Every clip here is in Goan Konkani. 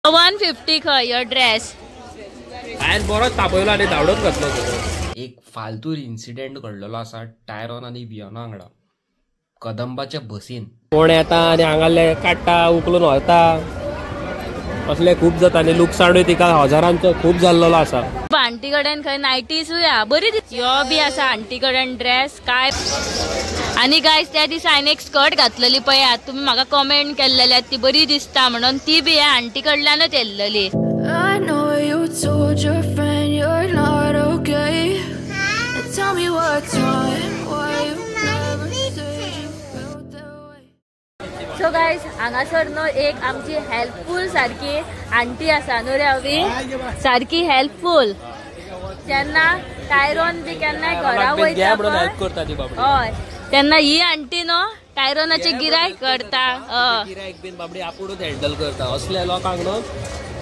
150 खंय यो ड्रेस. हांवें बरोच तापयलो आनी धांवडोच घातलो. एक फालतूर इन्सिडेंट घडलेलो आसा टायरॉन आनी वियोना वांगडा कदंबाच्या बसीन. कोण येता आनी हांगासले काडटा उखलून व्हरता, असले खूब जाता आनी लुकसाणूय तिका हजारांचो खूब जाल्लो आसा. आंटी कडेन खंय नायटीसूय आहा बरी यो बी आसा आंटी कडेन ड्रेस काय. आनी गायज त्या दिसा हांवें एक स्कर्ट घातलेली पळयात, तुमी म्हाका कमेंट केल्लेली ती बरी दिसता म्हणून, ती बी ह्या आंटी कडल्यानच येल्लेली. सो गायज हांगासर न्हू एक आमची हेल्पफूल सारकी आंटी आसा न्हू रे अवी, सारकी हेल्पफूल. जेन्ना टायरॉन बी केन्नाय घरा वयता हय तेन्ना ही आंटी न्हू टायरॉनाचे गिरायक करता. गिरायक बीन बाबडी आपुणूच हँडल करता. असल्या लोकांक न्हू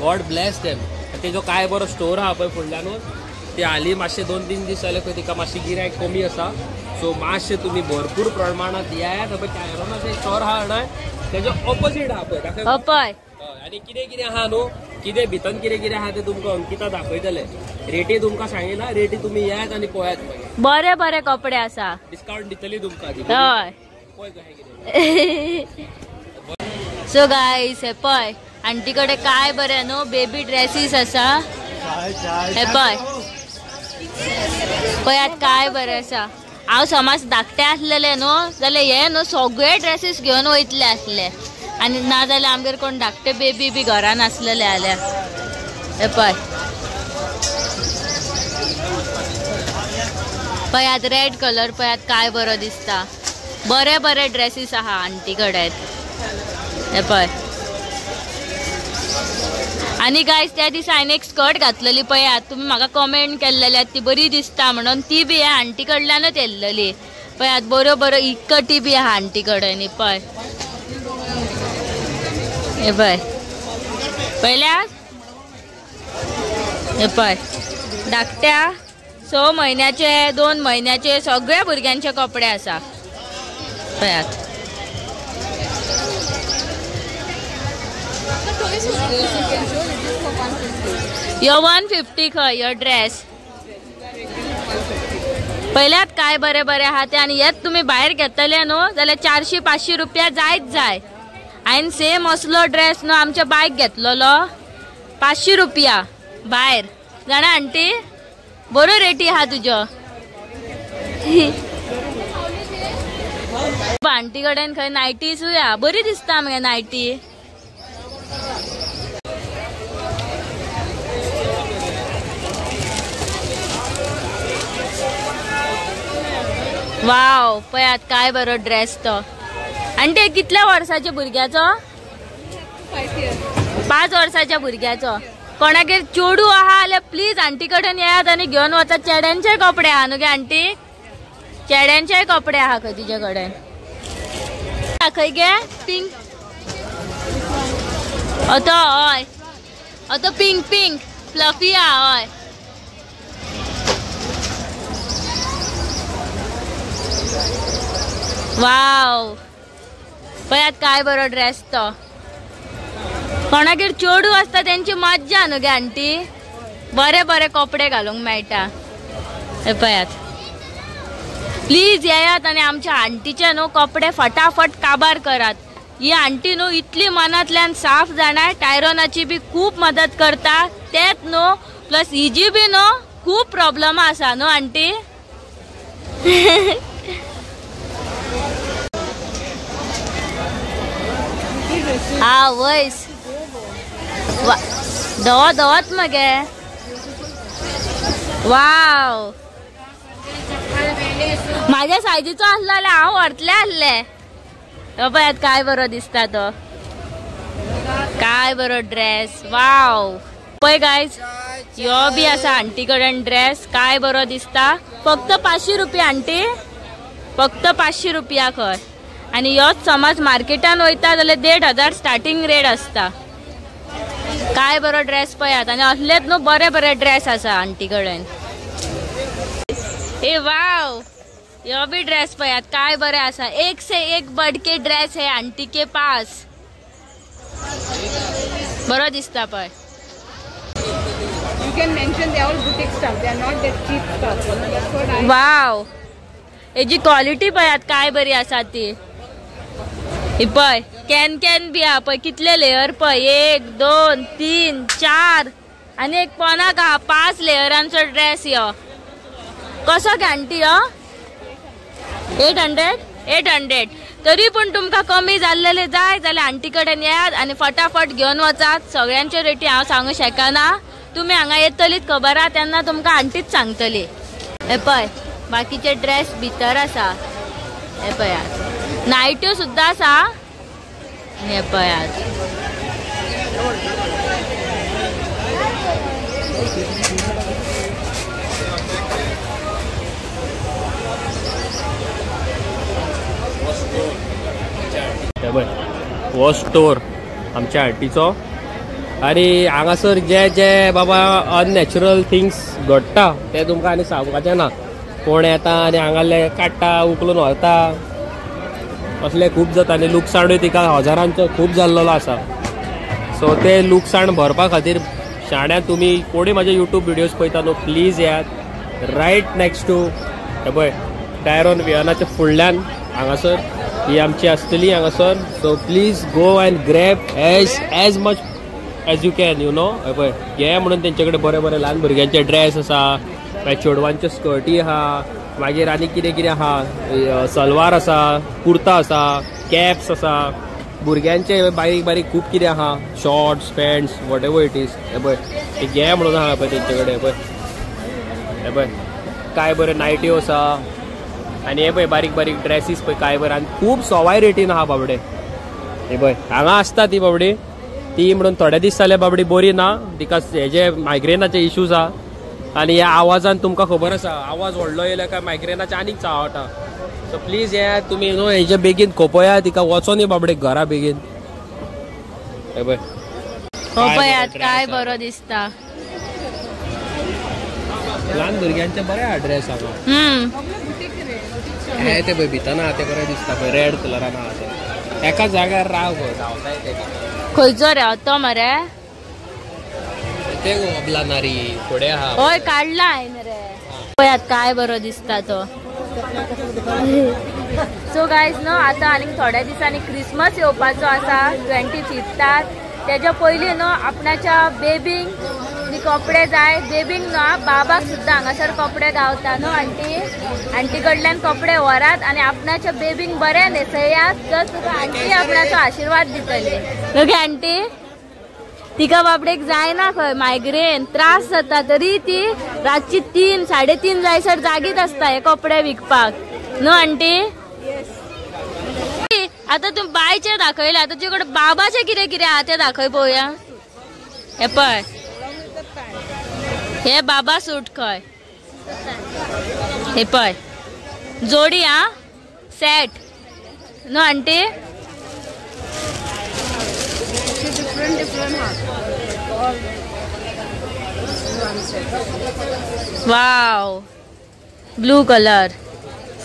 गॉड ब्लेस देम. तेजो काय बरो स्टोर आहा पळय फुडल्यानूच, ती हाली मातशे 2-3 दीस जाले खंय तिका मातशी गिरायक कमी आसा. सो मातशे तुमी भरपूर प्रमाणात येयात. पळय टायरॉनाचे स्टोर आहा न्हय तेजो ऑपोजीट आहा पळय पळय. आनी कितें कितें आहा न्हू, कितें भितर कितें कितें आहा तें तुमकां अंकिता दाखयतले. रेटी तुमकां सांगिना, रेटी तुमी येयात आनी पळयात. बरे बरे कपडे आसा, डिस्कावंट दितली तुमकां. हय. सो गायज हे पळय आंटी कडेन काय बरें न्हू बेबी ड्रेसीस आसा. हे पळय पळयात काय बरें आसा. हांव समज धाकटें आसलेलें न्हू जाल्यार हे न्हू सगळे ड्रेसीस घेवन वयतले आसले, आनी ना जाल्यार आमगेर कोण धाकटे बेबी बी घरान आसलेले जाल्यार. हे पळय पळयात रेड कलर पळयात काय बरो दिसता. बरे बरे ड्रेसीस आहा आंटी कडेन. हे पळय. आनी गायज त्या दिसा हांवें एक स्कर्ट घातलेली पळयात, तुमी म्हाका कमेंट केल्लेली ती बरी दिसता म्हणून, ती बी ह्या आंटी कडल्यानच येल्लेली. पळयात बऱ्यो बऱ्यो इकटी बी आहा आंटी कडेन. पळय हे पळय पळयल्यात. हे पळय धाकट्या 6 म्हयन्याचे 2 म्हयन्याचे सगळ्या भुरग्यांचे कपडे आसा. पळयात यो 150 खंय यो ड्रेस. पळयल्यात काय बरे बरे आहा ते. आनी हेच तुमी भायर घेतले न्हू जाल्यार 400-500 रुपया जायच जाय. हांवें सेम असलो ड्रेस न्हू आमच्या बायक घेतलेलो 500 रुपया भायर. जाणा आंटी बरो रेटी आहा तुजो. आंटी कडेन खंय नायटीसूय आहा बरी दिसता मगे नायटी. वाव पळयात काय बरो ड्रेस तो. आंटी कितल्या वर्साच्या भुरग्याचो? 5 वर्साच्या भुरग्याचो. कोणागेर चेडू आहा जाल्यार प्लीज आंटी कडेन येयात आनी घेवन वचात. चेड्यांचे कपडे आहा न्हू गे आंटी, चेड्यांचेय कपडे आहा खंय तुजे कडेन. खंय गे पिंक तो? हय तो पिंक पिंक फ्लफी आहा. हय वाव पळयात काय बरो ड्रेस तो. कोणागेर चेडू आसता तेंची मज्जा न्हू गे आंटी, बरे बरे कपडे घालूंक मेळटा. हे पळयात प्लीज येयात आनी आमच्या आंटीचे न्हू कपडे फटाफट काबार करात. ही आंटी न्हू इतली मनांतल्यान साफ जाणा, टायरॉनाची बी खूब मदत करता तेच न्हू प्लस हिजी बी न्हू खूब प्रॉब्लमां आसा न्हू आंटी. हा वयस धवो धवोच मगे. वाव माझ्या सायजीचो आसलो जाल्यार हांव व्हरतलें आसलें. पळयात काय बरो दिसता तो, काय बरो ड्रेस. वाव पळय गायज यो बी आसा आंटी कडेन ड्रेस काय बरो दिसता. फक्त 500 रुपया आंटी, फक्त 500 रुपया खंय. आनी योच समज मार्केटान वयता जाल्यार 1500 स्टार्टींग रेट आसता. काय बरो ड्रेस पळयात. आनी असलेच न्हू बरे बरे ड्रेस आसा आंटी कडेन. ए वाव यो भी ड्रेस पळयात काय बरे आसा. एक से एक बडके ड्रेस है आंटी के पास. बरो दिसता पळय. You can mention they all boutique stuff, they are not that cheap stuff. That's what I. Wow, हेजी क्वालिटी पळयात काय बरी आसा ती. ही पळय can can be आहा पळय, कितले लेयर पळय, 1 2 3 4 आनी एक पोनाक आहा, 5 लेयरांचो ड्रेस यो. कसो गे आंटी यो? 800 800. तरी पूण तुमकां कमी जाल्लेले जाय जाल्यार आंटी कडेन येयात आनी फटाफट घेवन वचात. सगळ्यांच्यो रेटी हांव सांगू शकना, तुमी हांगा येतलीच खबर आहा तेन्ना तुमकां आंटीच सांगतली. हे पळय बाकीचे ड्रेस भितर आसा. हे पळयात नायट्यो सुद्दां आसा. हे पळयात हो स्टोर आमच्या आंटीचो. आनी हांगासर जे जे बाबा अननॅचरल थिंग्स घडटा ते तुमकां आनी सांगपाचें ना. कोण येता आनी हांगासरले काडटा, उखलून व्हरता, असलें खूब जाता. आनी लुकसाणूय तिका हजारांचो खूब जाल्लेलो आसा. सो ते लुकसाण भरपा खातीर शाण्या तुमी कोणी म्हाजे यूट्यूब विडियोज पळयता न्हू, प्लीज येयात रायट नॅक्स्ट टू हे पळय टायरॉन वियनाच्या फुडल्यान हांगासर ही आमची आसतली हांगासर. So please go and grab as much as you can, you know. हे पळय घे म्हणून तेंचे कडेन बरे बरे ल्हान भुरग्यांचे ड्रेस आसा, मागीर चेडवांच्यो स्कर्टी आहा, मागीर आनी कितें कितें आहा, सलवार आसा, कुर्ता आसा, कॅप्स आसा, भुरग्यांचे बारीक बारीक खूब कितें आहा, shorts, pants, whatever it is. हे पळय हे घे म्हणून आहा पळय तेंचे कडेन. हे पळय हे पळय काय बरे नायट्यो आसा. आनी हे पळय बारीक बारीक ड्रेसीस पळय काय बरें, आनी खूब सवाय रेटीन आहा बाबडे. हे पळय हांगा आसता ती बाबडी, ती म्हणून थोडे दीस जाले बाबडी बरी ना, तिका हेजे मायग्रेनाचे इश्यूज आहा. आनी ह्या आवाजान तुमकां खबर आसा, आवाज व्हडलो येयलो काय मायग्रेनाचे आनीक चावटा. सो प्लीज येयात तुमी न्हू हेजे बेगीन खोपया तिका, वचोनी बाबडे घरा बेगीन. हे पळय हो पळयात काय बरो दिसता. ल्हान भुरग्यांचे बरे आहा ड्रेस हांगा. हे ते पळय भितर आहा ते बरें दिसता पळय, रेड कलरान आहा ते. एका जाग्यार राव गो, धांवताय ते. खंयचो रे तो मरे? ते अबला नारी फुडें आहा. हय काडला हांवें रे. पळयात काय बरो दिसता तो. सो गायज न्हू आतां आनीक थोड्या दिसांनी क्रिसमस येवपाचो आसा 25 तेज्या पयलीं न्हू आपणाच्या बेबींक बी कपडे जाय. बेबींक न्हू बाबाक सुद्दां हांगासर कपडे गावता न्हू आंटी. आंटी कडल्यान कपडे व्हरात आनी आपणाच्या बेबींक बरें न्हेसयात, तर तुका आंटी आपणाचो आशिर्वाद दितली. न्हू गे आंटी? तिका बाबडेक जायना खंय, मायग्रेन त्रास जाता, तरी ती रातची 3 3:30 जायसर जागीच आसता हे कपडे विकपाक न्हू आंटी? आतां तूं बायचे दाखयले, आतां तुजे कडेन बाबाचे कितें कितें आहा तें दाखय पळोवया. हे पळय हे बाबा सूट खंय, हे पळय जोडी आ सेट न्हू आंटी? वाव, ब्लू कलर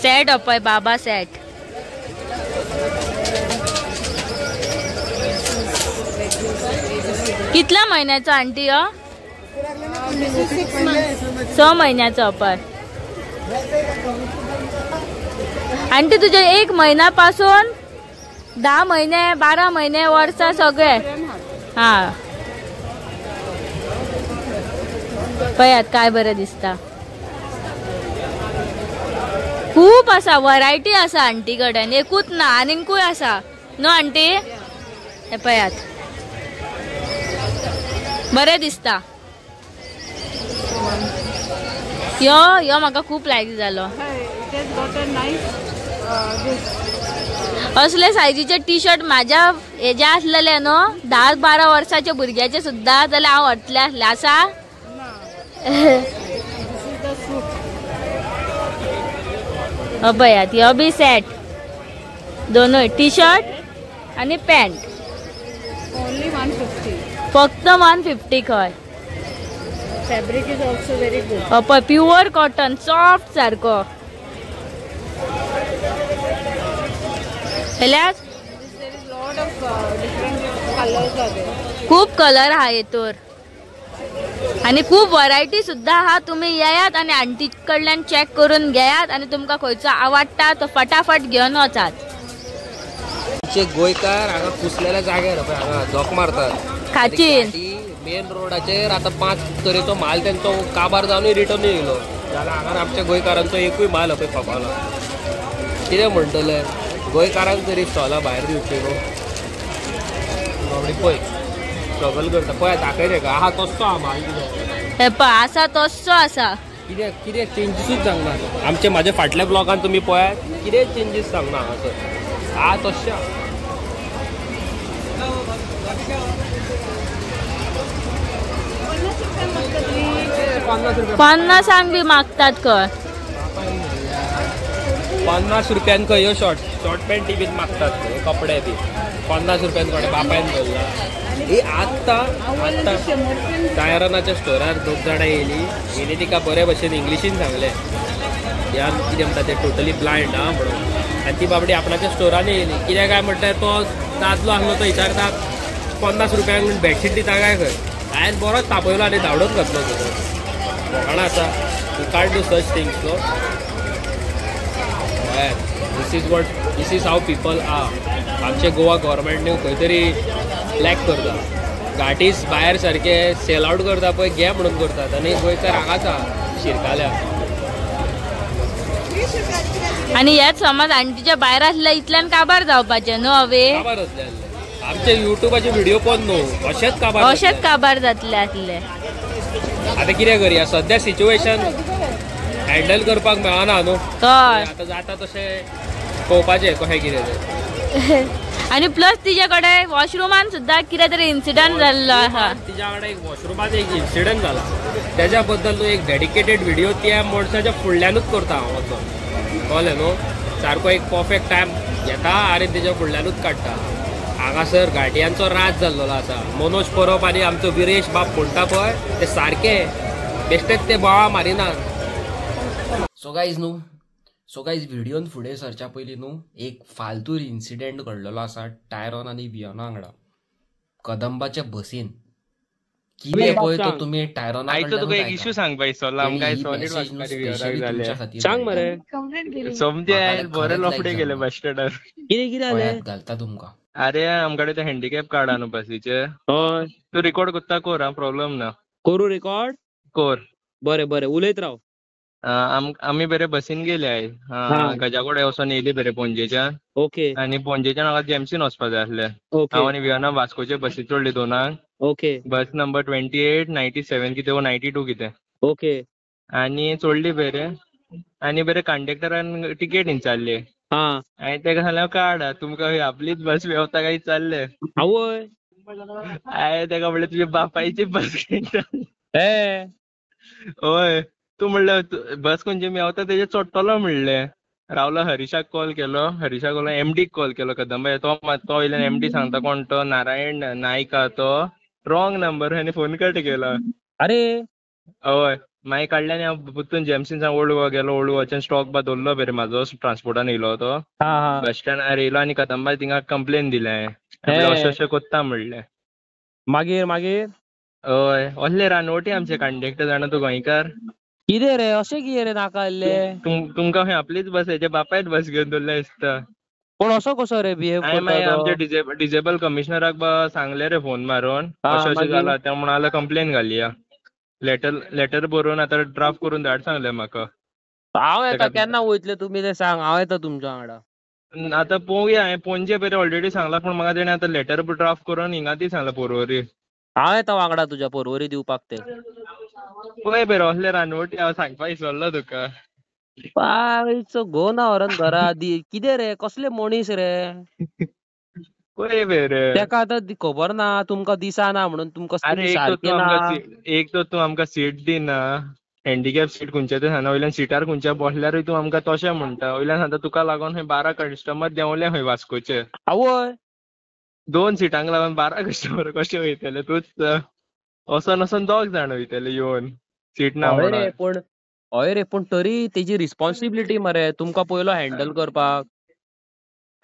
सेट पळय बाबा सेट. कितल्या म्हयन्याचो आंटी हो? 6 म्हयन्याचो पळय आंटी. तुजे 1 म्हयन्या पासून 10 म्हयने 12 म्हयने वर्सां सगळे. हा पळयात काय बरें दिसता. खूब आसा वरायटी आसा आंटी कडेन, एकूच ना आनीकूय आसा न्हू आंटी? हे पळयात बरें दिसता. यो यो म्हाका खूब लायक जालो. असले सायजीचे टी शर्ट म्हाज्या हेज्या आसलेले न्हू 10-12 वर्साच्या भुरग्याचे सुद्दां जाल्यार हांव व्हरतलें आसलें. आसा पळयात ह्यो बी सेट, दोनूय टी शर्ट आनी पॅन्ट. फक्त 150 खंय. Fabric is also very good. पळय प्युअर कॉटन, सॉफ्ट सारको. खूप कलर हा हेतूर आणि खूप व्हरायटी सुद्धा हा. तुम्ही येयात आणि आंटी कडल्यान चेक करून घेयात आणि तुमकां खंयचो आवडटा तो फटाफट घेवन वचात. गोंयकार हांगा कुसलेल्या जाग्यार हांगा झोक मारतात खाचीन मेन रोडाचेर. आतां 5 तरेचो माल तेंचो काबार जावन रिटर्न येयलो जाल्यार हांगा आमच्या गोंयकारांचो एकूय माल पळय खपाना. कितें म्हणटले गोंयकारांक तरी स्टॉलां भायर दिवची न्हू. बाबडी पळय स्ट्रगल करता पळय दाखय तेका आहा तसो आहा माल हे पळय आसा तसो आसा. कितें कितें चेंजीसूच सांगना आमचे म्हाज्या फाटल्या ब्लॉगान तुमी पळयात कितें चेंजीस सांगना हांगासर आहा तशें. पन्नासांक बी मागतात खंय. 50 रुपयान खंय शॉर्ट शॉर्ट पॅन्टी बीन मागतात कपडे बी 50 रुपयान कोणे बापायन धरला. ही आत्तां आत्तां टायरनाच्या स्टोरार 2 जाणां येयली येयली तिका बरे भशेन इंग्लिशीन सांगलें ह्या कितें म्हणटा तें टोटली ब्लायंड आहा म्हणून. आनी ती बाबडी आपणाच्या स्टोरान येयली कित्याक काय म्हणटा तो दादलो आसलो तो विचारता 50 रुपयांक बेडशीट दिता काय खंय. हांवें बरोच तापयलो आनी धांवडून घातलो तुजो कोणा आसा. You can't do such things no. This is what this is how people are. आमचे गोवा गव्हर्मेंट खंय तरी लॅक करता. घाटीस भायर सारके सेल आवट करता पळय घे म्हणून करतात आनी गोंयकार हांगाच आहा शिरकाल्या. आनी हेच समज आंटीच्या भायर आसल्या इतल्यान काबार जावपाचें न्हू हवे. काबार जातले आसले आमचे युट्यूबाचे व्हिडिओ पळोवन न्हू अशेंच काबार अशेंच काबार जातले आसले. आतां कितें करया सद्या सिच्युएशन हँडल करपाक मेळना न्हू. आतां जाता तशें पळोवपाचें कशें कितें तें. आनी प्लस तिजे कडेन वॉशरुमान सुद्दां कितें तरी इन्सिडंट जाल्लो आहा. तिज्या कडेन एक वॉशरुमान एक इन्सिडंट जाला तेज्या बद्दल तूं एक डेडिकेटेड व्हिडिओ त्या मनशाच्या फुडल्यानूच करता हांव वचोन कळ्ळें न्हू. सारको एक परफेक्ट टायम घेता आनी तेज्या फुडल्यानूच काडटा. हांगासर घाटयांचो राज जाल्लो आसा. मनोज परब आनी आमचो विरेश बाब म्हणटा पळय ते सारके बेश्टेच ते बोवाळ मारिनात. सो गायज न्हू सो गायज व्हिडियोन फुडें सरच्या पयलीं न्हू एक फालतूर इन्सिडंट घडलेलो आसा टायरॉन आनी वियोना वांगडा कदंबाच्या बसीन. कितें पळय तो तुमी टायरॉना कडल्यान तुका एक इश्यू सांग बाई सोला आमकां सॉलिड वाचपाक सांग मरे. सोमते बरे लफडे गेले बस स्टँडार. कितें कितें जालें घालता तुमकां. अरे आमकडे ते हँडिकॅप कार्ड आहा न्हू बसीचे. हय तूं रिकॉर्ड करता कोर आं प्रॉब्लम ना. करूं रिकॉर्ड कोर. बरें बरें उलयत राव. आमी बरे बसीन गेले आयज गजाकोडे वचोन येयली बरे पणजेच्यान. ओके. आनी पणजेच्यान म्हाका जेमसीन वचपा जाय आसलें. हांव आनी वियोना वास्कोचे बसीर चडली 2 ओके. बस नंबर 28 97 कितें 92 कितें. ओके. आनी चडली बरे आनी बरे कंडक्टरान टिकेट विचारली. आनी तेका सांगलें कार्ड तुमकां आपलीच बस मेवता काय विचारलें. आवय हांवें तेका म्हणलें तुज्या बापायची बस घेता. हय तूं म्हणलें बस खंयची मेवता तेजेर चडटलो म्हणलें. रावलो हरीशाक कॉल केलो. हरीशाक कॉल एमडीक कॉल केलो कदंबा तो तो वयल्यान एमडी सांगता कोण तो नारायण नायक आहा तो रॉंग नंबर आनी फोन कट केलो. अरे हय मागीर काडल्यान हांव परतून जेमसीन सावन ओल्ड गोवा गेलो. ओल्ड गोवाच्यान स्टॉक बा दवरलो बरे म्हाजो ट्रान्सपोर्टान येयलो तो बस स्टँडार येयलो आनी कदंबा थिंगा कंप्लेन दिलें हांवें अशें अशें कोत्ता म्हणलें. मागीर मागीर हय असले रानवटी आमचे कंडक्टर जाणा तूं गोंयकार. कितें रे अशें कितें रे नाका आसलें. तुमकां खंय आपलीच बस हेच्या बापायच बस घेवन दवरल्या दिसता. पूण असो कसो रे बिहेव हांवें मागीर आमच्या डिजेबल कमिशनराक बा सांगलें रे फोन मारून अशें अशें जालां. ते म्हणून कंप्लेन घालया लेटर लेटर बरोवन आतां ड्राफ्ट करून धाड सांगलें म्हाका. हांव येता केन्ना वयतले तुमी ते सांग. हांव येता तुमच्या वांगडा. आतां पळोवया. हांवें पणजे बरे ऑलरेडी सांगलां पूण म्हाका तेणें आतां लेटर ड्राफ्ट करून हिंगा ती सांगलां पोरवरी. हांव येता वांगडा तुज्या पोरवरी दिवपाक ते. पळय बरे असले रानवटी हांव सांगपा विसरलो तुका. पायचो घो ना व्हरोन घरा कितें रे कसले मनीस रे. पळय बरे तेका आतां खबर ना तुमकां दिसना म्हणून तुमकां सारकें ना. एक तर तूं आमकां सीट दिना हँडिकॅप सीट खंयच्या ते सांगना. वयल्यान सिटार खंयच्या बसल्यारूय तूं आमकां तशें म्हणटा. वयल्यान सांगता तुका लागून खंय 12 कस्टमर देंवले खंय वास्कोचे. आवय 2 सिटांक लागून 12 कस्टमर कशे वयतले तूंच वचोन वचोन 2 जाण वयतले येवन सीट ना म्हणून. पूण हय रे पूण तरी तेजी रिस्पॉन्सिबिलिटी मरे तुमकां पयलो हँडल करपाक.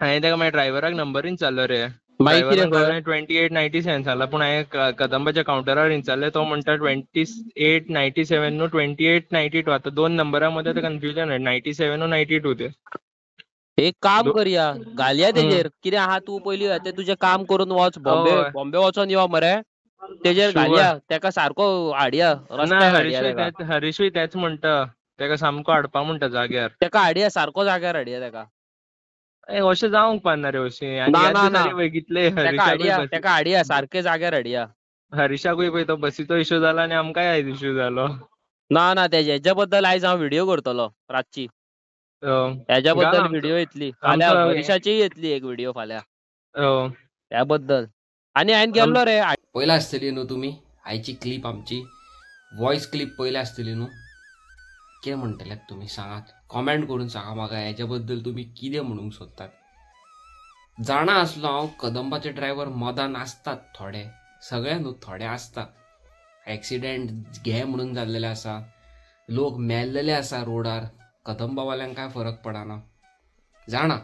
हांवें तेका मागीर ड्रायव्हराक नंबर विचारलो रे. ड्रायव्हरान 2897 सांगला, पूण हांवें कदंबाच्या कावंटरार विचारलें, तो म्हणटा 2897 न्हू 2892. आतां दोन नंबरा मदें आतां कन्फ्युजन, 97 न्हू 92 ते. एक काम करया, घालया तेजेर कितें आहा. तूं पयलीं तें तुजें काम करून वच, बॉम्बे बॉम्बे वचोन यो मरे, तेजेर घालया तेका, सारको हाडया रस्त्यार हाडया. हरीशूय तेच म्हणटा, तेका सामको हाडपा म्हणटा जाग्यार. तेका हाडया, सारको जाग्यार हाडया तेका. अशें जावंक पाना रे अशें. बघितले तेका हाडया, सारके जाग्यार हाडया. हरीशाकूय पळय तो बसीचो इशू जाला आनी आमकांय आयज इशू जालो. ना ना, तेजे हेज्या बद्दल आयज हांव व्हिडियो करतलो रातची. हेज्या बद्दल व्हिडियो येतली फाल्यां, हरीशाची येतली एक व्हिडियो फाल्यां ह्या बद्दल. आनी हांवें गेल्लो रे. पयला आसतली न्हू तुमी आयची क्लिप, आमची वॉयस क्लिप पयल्या आसतली न्हू. कितें म्हणटले तुमी सांगात, कॉमेंट करून सांगा म्हाका हेज्या बद्दल तुमी कितें म्हणूंक सोदतात. जाणा आसलो हांव कदंबाचे ड्रायव्हर मदान आसतात थोडे, सगळे न्हू थोडे आसतात. एक्सिडेंट घे म्हणून जाल्लेले आसा, लोक मेल्लेले आसा रोडार, कदंबावाल्यांक कांय फरक पडना जाणा.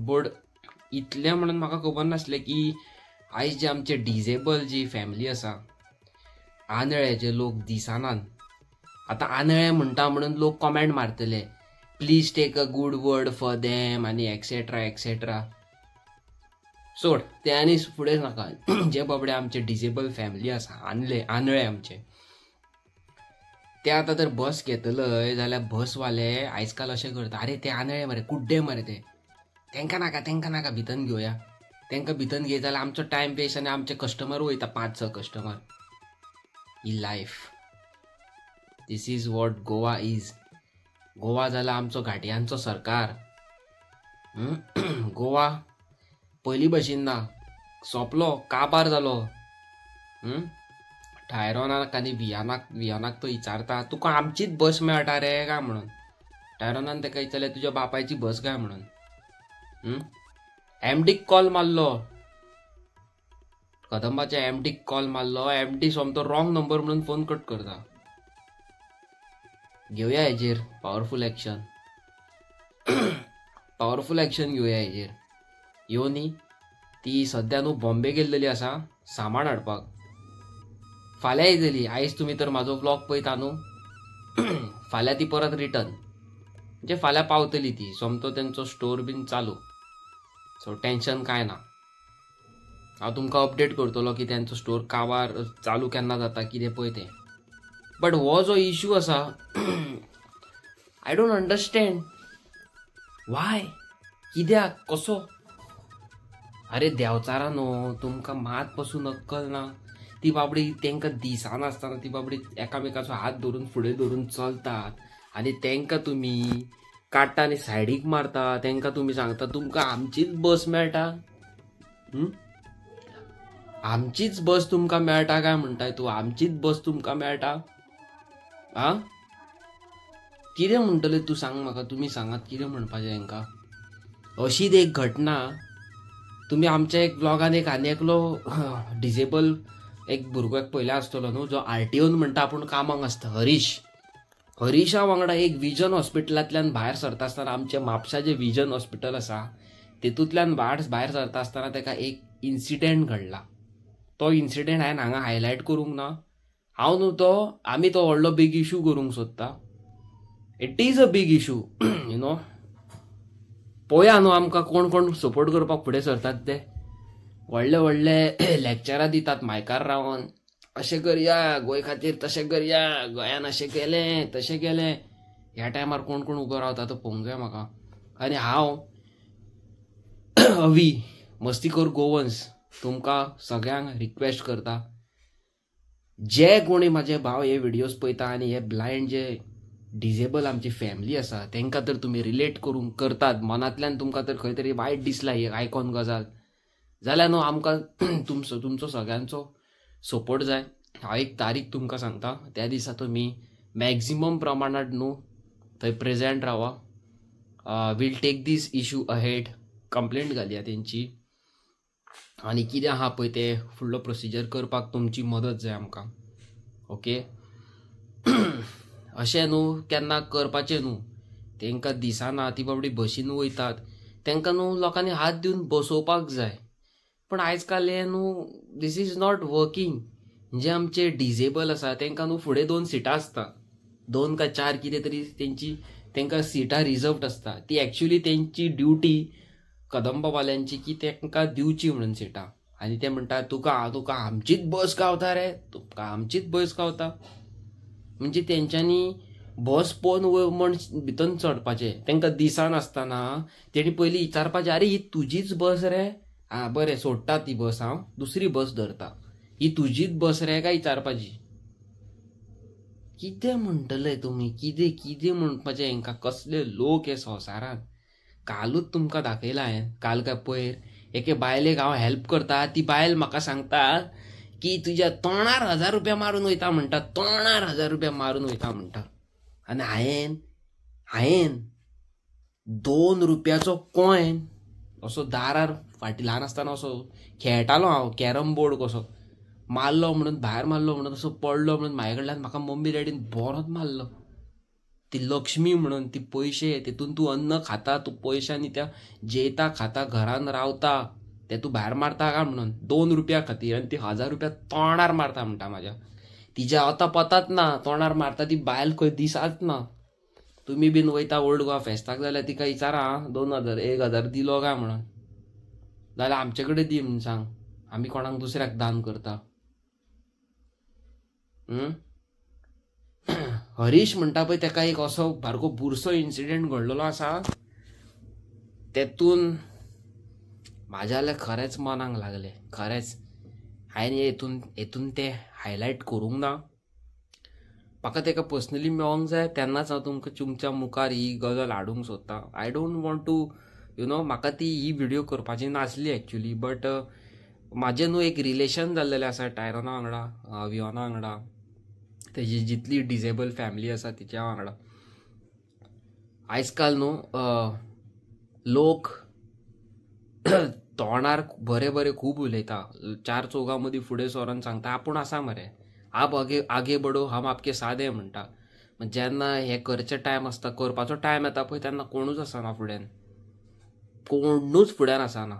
बट इतलें म्हणून म्हाका खबर नासलें की आयज जे आमचे डिजेबल जी फॅमिली आसा, आंधळे जे लोक दिसनात, आतां आंधळे म्हणटा म्हणून लोक कॉमेंट मारतले, please take a good word for them आनी एक्सेट्रा एक्सेट्रा. सोड ते आनी फुडें नाका. जे बाबडे आमचे डिजेबल फॅमिली आसा, आंधळे आंधळे आमचे, ते आतां तर बस घेतलय जाल्यार बसवाले आयज काल अशें करता, अरे ते आंधळे मरे, कुड्डे मरे ते, तेंकां नाका तेंकां नाका भितन घेवया. तेंकां भितन घेयत जाल्यार आमचो टायम वेस्ट आनी आमचे कस्टमर वयता, 5-6 customer. He life, this is what Goa is. Goa जाला आमचो घाटयांचो सरकार. गोवा पयलीं भशेन ना, सोंपलो, काबार जालो. टायरोनाक आनी वियानाक, वियानाक तो विचारता तुका आमचीच बस मेळटा रे काय म्हणून. टायरोनान तेका विचारलें तुज्या बापायची बस काय म्हणून. एमडीक कॉल मारलो, कदंबाच्या एमडीक कॉल मारलो, एमडी सोमतो रॉंग नंबर म्हणून फोन कट करता. घेवया हेजेर पावरफूल एक्शन, पावरफूल एक्शन घेवया हेजेर. यो न्ही ती सद्या न्हू बॉम्बे गेल्लेली आसा सामान हाडपाक, फाल्यां येतली. आयज तुमी तर म्हाजो व्लॉग पळयता न्हू, फाल्यां ती परत रिटर्न, म्हणजे फाल्यां पावतली ती. सोमतो तेंचो स्टोर बीन चालू, सो टेंशन कांय ना. हांव तुमकां अपडेट करतलो की तेंचो स्टोर काबार चालू केन्ना जाता कितें पळय तें. बट हो जो इशू आसा, I don't understand वाय, कित्याक कसो. अरे देंवचारा न्हू, तुमकां मात पसून अक्कल ना. ती बाबडी तेंकां दिसनासतना ती बाबडी एकामेकाचो हात धरून फुडें धरून चलतात आनी तेंकां तुमी काडटा आनी सायडीक मारता. तेंकां तुमी सांगता तुमकां आमचीच बस मेळटा, आमचीच बस तुमकां मेळटा काय म्हणटाय तूं, आमचीच बस तुमकां मेळटा. आं कितें म्हणटले तूं सांग म्हाका, तुमी सांगात कितें म्हणपाचें हेंकां. अशीच एक घटना तुमी आमच्या एक ब्लॉगान एक आनी एकलो डिजेबल एक भुरगो एक पयला आसतलो न्हू, जो आरटीओन म्हणटा आपूण कामाक आसता, हरीश. हरीशा वांगडा एक विजन हॉस्पिटलांतल्यान भायर सरता आसतना, आमच्या म्हापशा जें विजन हॉस्पिटल आसा तेतूंतल्यान भायर सरता आसतना तेका एक इन्सिडेंट घडला. तो इन्सिडेंट हांवें हांगा हायलायट करूंक ना, हांव न्हू तो आमी तो व्हडलो बीग इशू करूंक सोदता. It is a big issue you know. पळोवया न्हू आमकां कोण कोण सपोर्ट करपाक फुडें सरतात ते. व्हडले व्हडले लॅक्चरां दितात मायकार रावन, अशें करया गोंय खातीर, तशें करया, गोंयान अशें केलें तशें केलें. ह्या टायमार कोण कोण उबो रावता तो पळोवंक जाय म्हाका. आनी हांव अवी मस्तीखोर गोवन्स तुमकां सगळ्यांक रिक्वेस्ट करता, जे कोणी म्हाजे भाव हे व्हिडियोज पळयता आनी हे ब्लायंड जे डिजेबल आमची फॅमिली आसा तेंकां तर तुमी रिलेट करूंक करतात, मनांतल्यान तुमकां तर खंय तरी वायट दिसला ही आयकॉन गजाल जाल्यार न्हू आमकां तुमचो सगळ्यांचो सपोर्ट जाय. हांव एक तारीख तुमकां सांगता, त्या दिसा तुमी मॅक्झिमम प्रमाणांत न्हू थंय प्रेजेंट रावा. We'll take this issue ahead, complaint घालया तेंची आनी कितें आहा पळय तें फुडलो प्रोसिजर करपाक तुमची मदत जाय आमकां. ओके, अशें न्हू केन्ना करपाचें न्हू. तेंकां दिसना, ती बाबडी बशीन वयतात, तेंकां न्हू लोकांनी हात दिवन बसोवपाक जाय. पण आयज काल हें न्हू this is not working. जे आमचे डिजेबल आसा तांकां न्हू फुडें 2 सिटां आसता, 2 का 4 कितें तरी तेंची तांकां सिटां रिजर्वड आसता. ती एक्चुली तेंची ड्युटी कदंबावाल्यांची की तांकां दिवची म्हणून सिटां. आनी ते म्हणटा तुका तुका आमचीच बस गावता रे, तुका आमचीच बस गावता. म्हणजे तेंच्यांनी बस पळोवन म्हण भितर चडपाचें तांकां दिसनासतना तेणी पयलीं विचारपाचें, आरे ही तुजीच बस रे? आं बरें सोडटा ती बस, हांव दुसरी बस धरता, ही तुजीच बस रे काय विचारपाची. कितें म्हणटले तुमी, कितें कितें म्हणपाचें हेंकां? कसले लोक हे संवसारांत. कालूच तुमकां दाखयलां हांवें, काल काय पयर एके बायलेक हांव हेल्प करता, ती बायल म्हाका सांगता की तुज्या तोंडार 1000 रुपया मारून वयता म्हणटा, तोंडार 1000 रुपया मारून वयता म्हणटा. आनी हांवें हांवें 2 रुपयाचो कॉयन असो दारार फाटीं ल्हान आसतना असो खेळटालो हांव कॅरम बोर्ड कसो, मारलो म्हणून भायर मारलो म्हणून असो पडलो म्हणून म्हाजे कडल्यान म्हाका मम्मी डॅडीन बरोच मारलो. ती लक्ष्मी म्हणून ती पयशे तितून तूं अन्न खाता, तूं पयशांनी त्या जेयता खाता, घरान रावता, ते तूं भायर मारता काय म्हणून 2 रुपया खातीर. आनी ती 1000 रुपया तोंडार मारता म्हणटा म्हाज्या. तिज्या आतां पताच ना, तोंडार मारता ती बायल खंय दिसाच ना. तुमी बीन वयता ओल्ड गोवा फेस्ताक जाल्यार तिका विचारा 2000 1000 दिलो काय म्हणून, जाल्यार आमचे कडेन दी म्हणून सांग, आमी कोणाक दुसऱ्याक दान करता. हरीश म्हणटा पळय तेका एक असो सारको बुरसो इन्सिडेंट घडलेलो आसा, तेतून म्हाज्या जाल्यार खरेंच मनाक लागलें. खरेंच हांवें हेतून हेतून तें हायलायट करूंक ना, म्हाका तेका पर्सनली मेळोंक जाय तेन्नाच हांव तुमकां तुमच्या मुखार ही गजाल हाडूंक सोदता. I don't want to you know, म्हाका ती ही व्हिडियो करपाची नासली एक्चुली, बट म्हाजें न्हू एक रिलेशन जाल्लेलें आसा टायरोना वांगडा, वियोना वांगडा, तेजी जितली डिजेबल फॅमिली आसा तिच्या वांगडा. आयज काल न्हू लोक तोंडार बरे बरे खूब उलयता, 4 चौगां मदीं फुडें सरोन सांगता आपूण आसा मरे, आप आगे आगे बडो, हम आपके साथ है म्हणटा. जेन्ना हे करचे टायम आसता, करपाचो टायम येता पळय, तेन्ना कोणूच आसना फुड्यान, कोणूच फुड्यान आसना.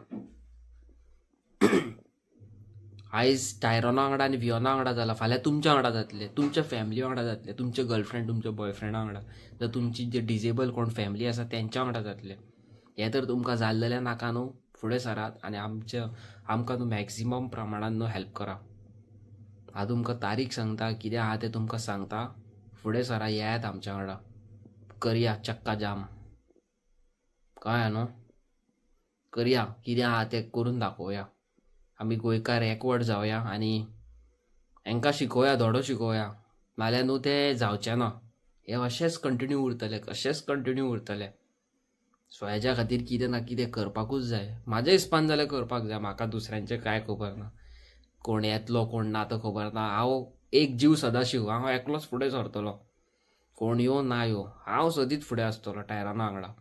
आयज टायरोना वांगडा आनी वियोना वांगडा जाला, फाल्यां तुमच्या वांगडा जातलें, तुमच्या फॅमिली वांगडा जातलें, तुमचे गर्लफ्रेंड तुमच्या बॉयफ्रेंडा वांगडा, जावं तुमची जे डिजेबल कोण फॅमिली आसा तेंच्या वांगडा जातलें. हें तर तुमकां जाल्लेलें नाका न्हू, फुडें सरात आनी आमच्या आमकां न्हू मॅक्सिमम प्रमाणान न्हू हेल्प करा. हांव तुमकां तारीख सांगता, कितें आहा तें तुमकां सांगता, फुडें सरा, येयात आमच्या वांगडा, करया चक्का जाम, कळ्ळें न्हू, करया कितें आहा तें करून दाखोवया. आमी गोंयकार एकवट जावया आनी हेंकां शिकोवया, धडो शिकोवया, नाल्यार न्हू तें जावचें ना, हें अशेंच कंटिन्यू उरतलें, अशेंच कंटिन्यू उरतलें. सो हेज्या खातीर कितें ना कितें करपाकूच जाय, म्हाज्या हिसपान जाल्यार करपाक जाय, म्हाका दुसऱ्यांचें कांय खबर ना, कोण येतलो कोण ना तो खबर ना. हांव एक जीव सदाशिव, हांव एकलोच फुडें सरतलो, कोण यो ना यो, हांव सदींच फुडें आसतलो टायराना वांगडा.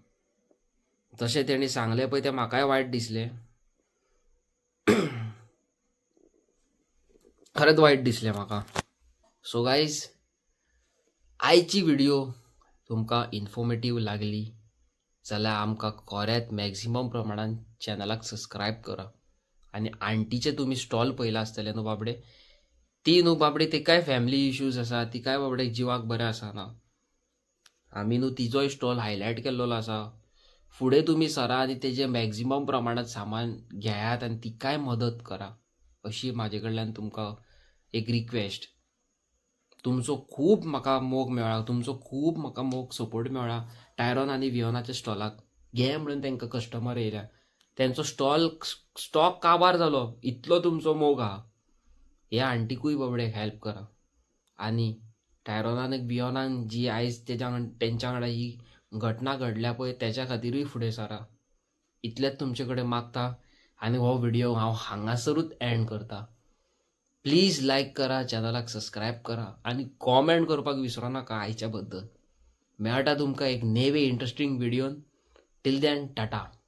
तशें तेणी सांगलें पळय तें म्हाकाय वायट दिसलें, खरेंच वायट दिसलें म्हाका. सो गायज, आयची व्हिडियो तुमकां इन्फॉर्मेटीव लागली जाल्यार आमकां खरेंच मॅक्सिमम प्रमाणान चॅनलाक सबस्क्रायब करा. आनी आंटीचे तुमी स्टॉल पळयला आसतलें न्हू बाबडे, ती न्हू बाबडे तिकाय फॅमिली इश्यूज आसा, तिकाय बाबडे जिवाक बरें आसना, आमी न्हू तिजोय स्टॉल हायलायट केल्लो आसा. फुडें तुमी सरा आनी तेजें मॅक्सिमम प्रमाणांत सामान घेयात आनी तिकाय मदत करा, अशी म्हाजे कडल्यान तुमकां एक रिक्वेस्ट. तुमचो खूब म्हाका मोग मेळ्ळा, तुमचो खूब म्हाका मोग सपोर्ट मेळ्ळा टायरोन आनी वियोनाच्या स्टॉलाक घे म्हणून तांकां कस्टमर येयल्या, तेंचो स्टॉल स्टॉक काबार जालो, इतलो तुमचो मोग आहा. ह्या आंटीकूय बाबडे हेल्प करा. आनी टायरोनान वियोनान जी आयज तेज्या तेंच्या वांगडा ही घटना घडल्या पळय तेच्या खातीरूय फुडें सरा. इतलेंच तुमचे कडेन मागता आनी हो व्हिडियो हांव हांगासरूच एंड करता. प्लीज लायक करा, चॅनलाक सबस्क्रायब करा आनी कॉमेंट करपाक विसरो नाका आयच्या बद्दल. मेळटा तुमकां एक नेवे इंट्रस्टींग व्हिडियोन. Till then, tata.